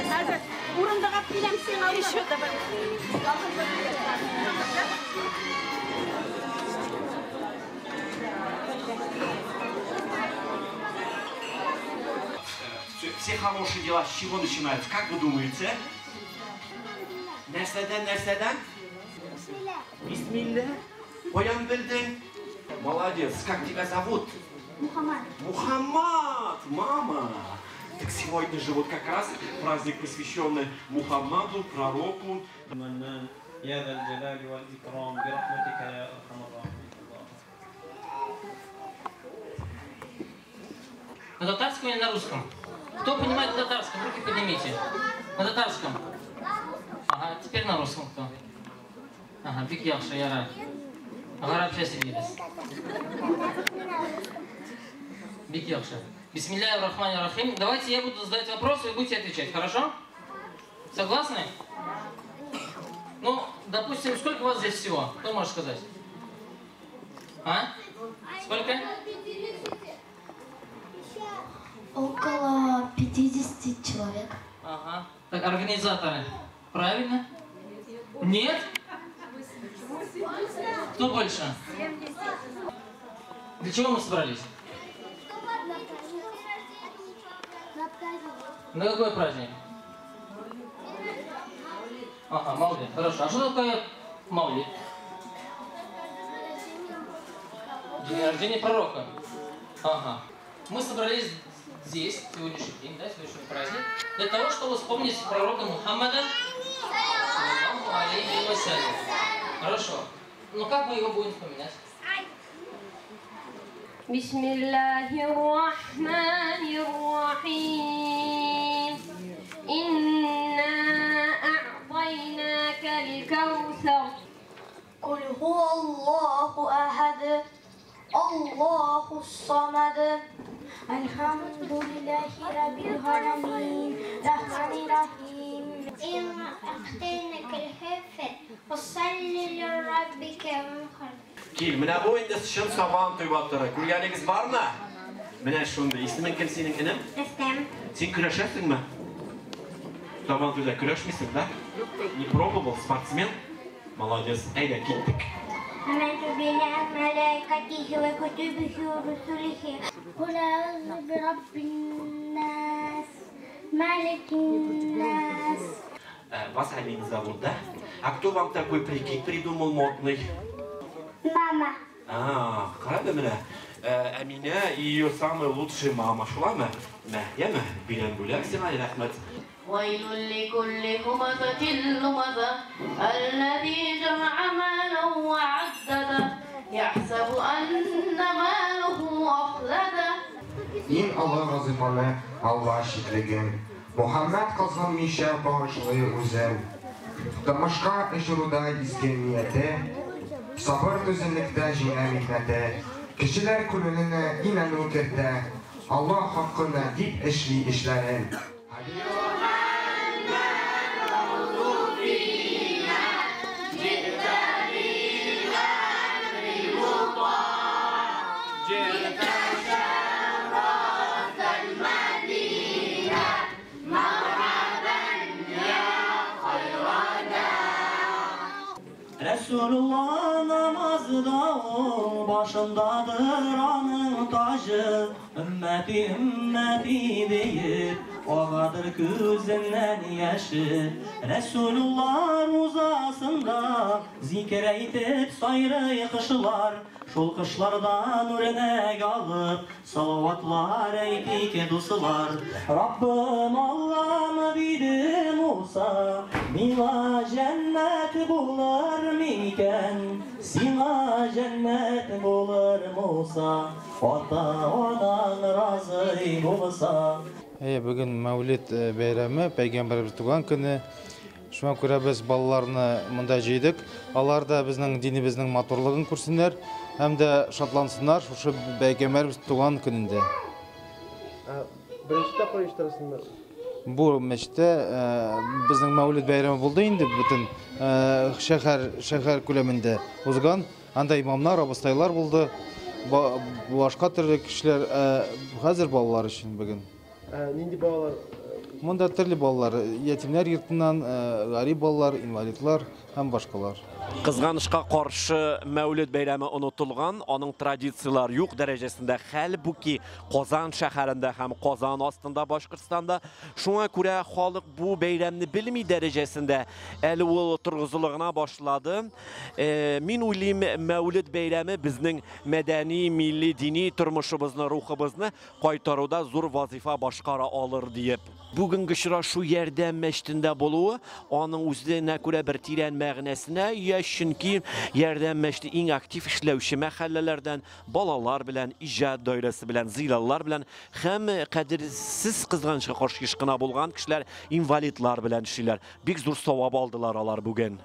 Хәзер урындык алып киләм сиңа. Еще давай. Все хорошие дела с чего начинаются? Как вы думаете? Нәрсәдән, нәрсәдән? Бисмилла. Каян белдең? Молодец. Как тебя зовут? Мухаммад. Мухаммад, мама. Так сегодня же вот как раз праздник, посвященный Мухаммаду, пророку. يا ذا الجلال والإكرام برحمتك يا أرحم الراحمين. На татарском или на русском? Кто понимает на татарском? Руки поднимите. На татарском. Ага, теперь на русском кто? Ага, бик яхшы, ярар. Гарәпчә сөйлибез. Бик яхшы. Бисмилляхи рахмани рахим. Давайте я буду задавать вопросы, вы будете отвечать, хорошо? Согласны? Ну, допустим, сколько вас здесь всего? Кто может сказать? А? Сколько? Около 50 человек. Ага. Так, организаторы. Правильно? Нет? Кто больше? Для чего мы собрались? На какой праздник? Ага, Маулид. Хорошо. А что такое Маулид? День рождения пророка. Ага. Мы собрались здесь, сегодняшний день, да, сегодняшний праздник, для того, чтобы вспомнить пророка Мухаммада, саллаллаху алейхи вассалям. Хорошо. Но как мы его будем вспоминать? Бисмиллахи рахмани рахим. Инна а'тайнака аль-каусар. Куль хуаллаху ахад, Аллаху самад. Альхамдулиллахи раббил аламин, рахмани рахим. Инна а'тайнака аль-каусар, фасалли лираббика ванхар. Кил, менә бу инде чын Сабан туй батыры. Күргәнегез бармы? Менә шундый. Исемең кем синең, энем? Рөстәм. Син көрәшәсеңме? Сабан туйда көрәшмисең, да? Не пробовал, спортсмен? Молодец. Әйдә, киттек. آمنت بالله وملائكته وكتبه ورسله. قل أعوذ برب الناس، ملك الناس. Вас Алина зовут, да? А кто вам такой прикид придумал модный? Мама. А, кара менә. Әминә и ее самая лучшая мама. Шулаймы? Мә, яме? Бирәм бүләк сиңа, рәхмәт. ويل لكل همزة لمزة الذي جمع ماله وعدده يحسب أن ماله أخلده. Иң олы вазифаны Алла читлеген. Мухаммад кылсынмыйча багышлый үзен. Тормышка очыруда изге нияте, сабыр түземлектә җиңә михнәте. Кешеләр күңеленә инану кертә. Алла хакына дип эшли эшләрен. Resulullah namazda ol, başındadır anın tacı. Ümmeti ümmeti deyip, ağadır gözünden yaşı. Resulullah ruzasında zikir eytip sayrı kışlar. Şol kışlardan örnek alıp salavatlar eytik dostlar. Rabbim Allah'ım dedi Musa, Mila cennet bulur miken? Sina cennet bulur Musa, Ata onan razı bulsa. Bugün Мәүлид бәйрәме, Пәйгамбәребез туган көне. Шуңа күрә без балаларны монда җыйдык. Алар да безнең динебезнең матурлыгын күрсеннәр һәм дә шатлансыннар шушы Пәйгамбәребез туган көнендә. Беренче тапкыр оештырасыңмы? Бу мәчеттә безнең Мәүлид бәйрәме булды инде бөтен шәһәр күләмендә узган. Анда имамнар, абыстайлар булды. Башка төрле кешеләр, хәзер балалар өчен бүген. Нинди балалар Монда төрле балалар, ятимнәр йортыннан, гарип балалар, инвалидлар һәм башкалар. Кызганычка каршы, Мәүлет бәйрәме онытылган, аның традицияләр юк дәрәҗәсендә, хәлбуки Казан шәһәрендә һәм Казан астында Башкортстанда. Шуңа күрә халык бу бәйрәмне белми дәрәҗәсендә, әле ул торгызыла гына башлады. Мин уйлыйм, Мәүлет бәйрәме безнең мәдәни, милли, дини тормышыбызны, рухыбызны кайтаруда зур вазыйфа башкара алыр диеп. Бүгенге очрашу Ярдәм мәчетендә булуы аның үзенә күрә бер тирән мәгънәсенә ия, чөнки Ярдәм мәчете иң актив эшләүче мәхәлләләрдән, балалар белән, иҗат даирәсе белән, зыялылар белән һәм кадерсез, кызганычка каршы, еш кына булган кешеләр, инвалидлар белән эшлиләр. Бик зур савап алдылар алар бүген.